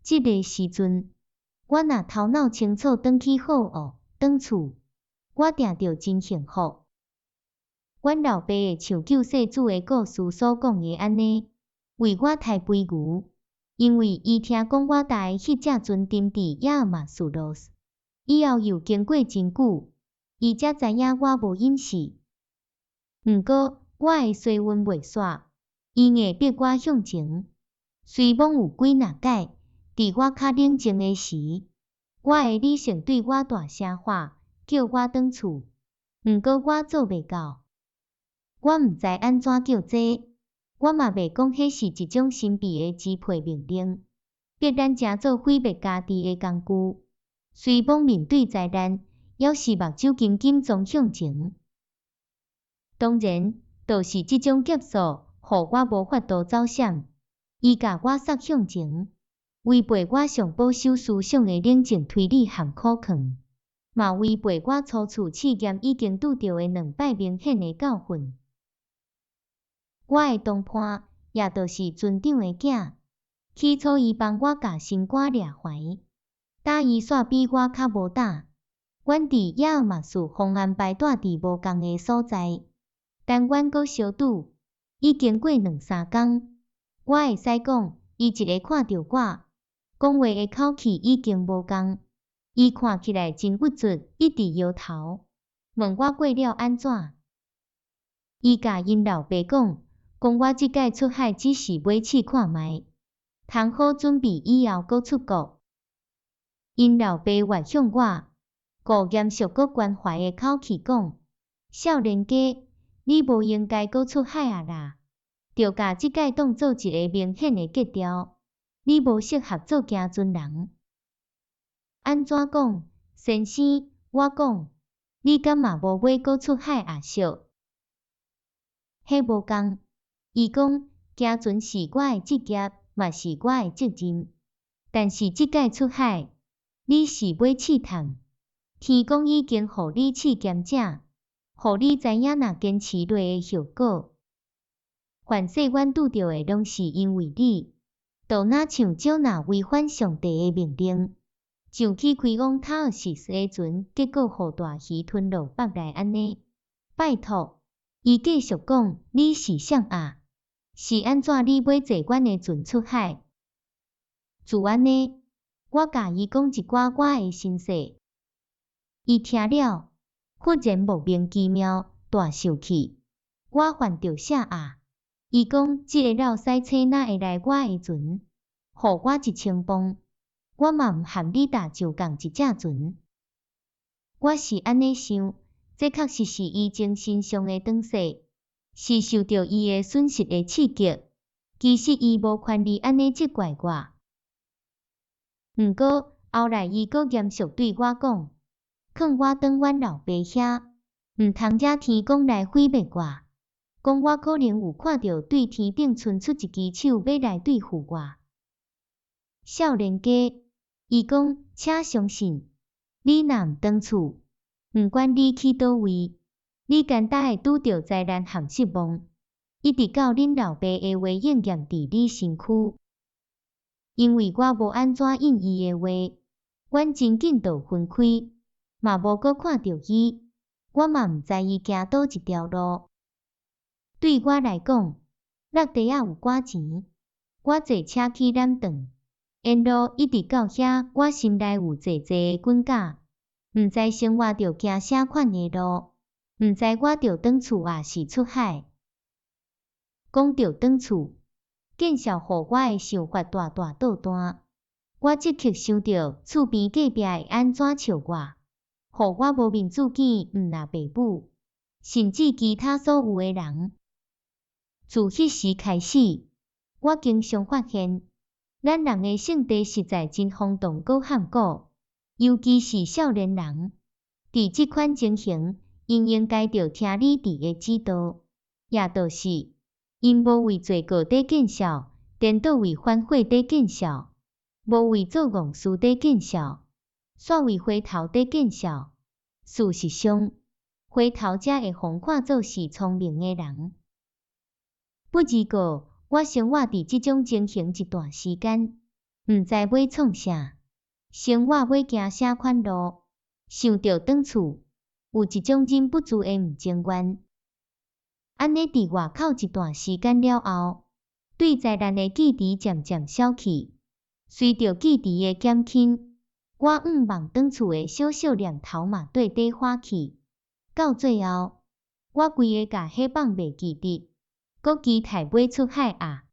這个時陣，我若頭腦清楚轉去好學，轉厝，我定著真幸福。阮老爸會像救世主的故事所講的按呢，為我刣肥牛，因為伊聽講我搭的彼隻船沉佇亞馬蘇羅斯，以後又經過真久，伊才知影我無隱死。毋過我的衰運袂煞，伊硬逼我向前，雖罔有幾若擺，佇我較冷靜的時，我的理性對我大聲喊，叫我轉厝，毋過我做袂到。我毋知按怎叫這，我嘛袂講彼是一種神秘的支配命令，逼咱成做毀滅家己的工具。雖罔面對災難，猶是目睭緊緊總向前。當然，就是這種結束，予我無法度走閃。伊共我捒向前，違背我上保守思想的冷靜推理和可靠，嘛違背我初次試驗已經拄著的兩擺明顯的教訓。我的同伴，也就是船長的囝，起初伊幫我共心肝掠橫，膽伊煞比我較無膽。阮佇亞馬遜予安排蹛佇無仝的所在，等阮閣相拄，已經過兩三工。我會使講，伊一下看著我，講話的口氣已經無仝。伊看起來真鬱卒，一直搖頭，問我過了按怎。伊共𪜶老爸講，講我這擺出海只是欲試看覓，通好準備以後閣出國。𪜶老爸越向我，顧嚴肅閣關懷的口氣講：少年家，你無應該閣出海啊啦！著共這擺當做一个明顯的格調，你無適合做行船人。按怎講，先生，我講，你敢嘛無欲閣出海啊？俗？彼無仝。伊講，行船是我的職業，嘛是我的責任。但是這擺出海，你是欲試探。天公已經予你試驗者，予你知影若堅持落的後果。凡勢阮拄著的，攏是因為你，就若像約拿違反上帝的命令，上去開往塔爾西斯的船，結果予大魚吞落腹內按呢。拜託，伊繼續講，你是誰啊？是按怎你欲坐阮的船出海？就按呢，我共伊講一寡我的身世。伊聽了，忽然莫名其妙大受氣。我犯著啥啊？伊講，這个落屎星哪會來我的船？予我1000磅，我嘛毋和你搭上仝一隻船。我是按呢想，這確實是伊精神上的轉世，是受著伊的損失的刺激。其實伊無權利按呢責怪我。毋過後來伊閣嚴肅對我講，勸我轉阮老爸遐，毋通惹天公來毀滅我。講我可能有看著對天頂伸出一支手欲來對付我。少年家，伊講，請相信，你若毋轉厝，毋管你去佗位，你簡單會拄著災難和失望，一直到恁老爸的話應驗佇你身軀。因為我無按怎應伊的話，阮真緊就分開，嘛無閣看著伊，我嘛毋知伊行佗一條路。對我來講，落地仔有寡錢，我坐車去南頓，沿路一直到遐，我心內有濟濟的滾架，毋知生活著行啥款的路，毋知我著轉厝抑是出海。講著轉厝，見笑予我的想法大大倒彈。我即刻想著厝邊隔壁會按怎笑我，予我無面子見毋若爸母，甚至其他所有的人。自彼時開始，我經常發現，咱人的性地實在真衝動閣譀古，尤其是少年人。佇這款情形，𪜶應該著聽理智的指導，也就是𪜶無為罪過佇見笑，顛倒為反悔佇見笑；無為做戇事佇見笑，煞為回頭佇見笑。事實上，回頭才會予看做是聰明的人。不而過，我生活佇這種情形一段時間，毋知欲創啥，生活欲行啥款路，想著轉厝，有一種忍不住的毋情願。按呢佇外口一段時間了後，對災難的記憶漸漸消去，隨著記憶的減輕，我向望轉厝的小小念頭嘛綴底化去。到最後，我規个共彼放袂記得，閣期待欲出海矣。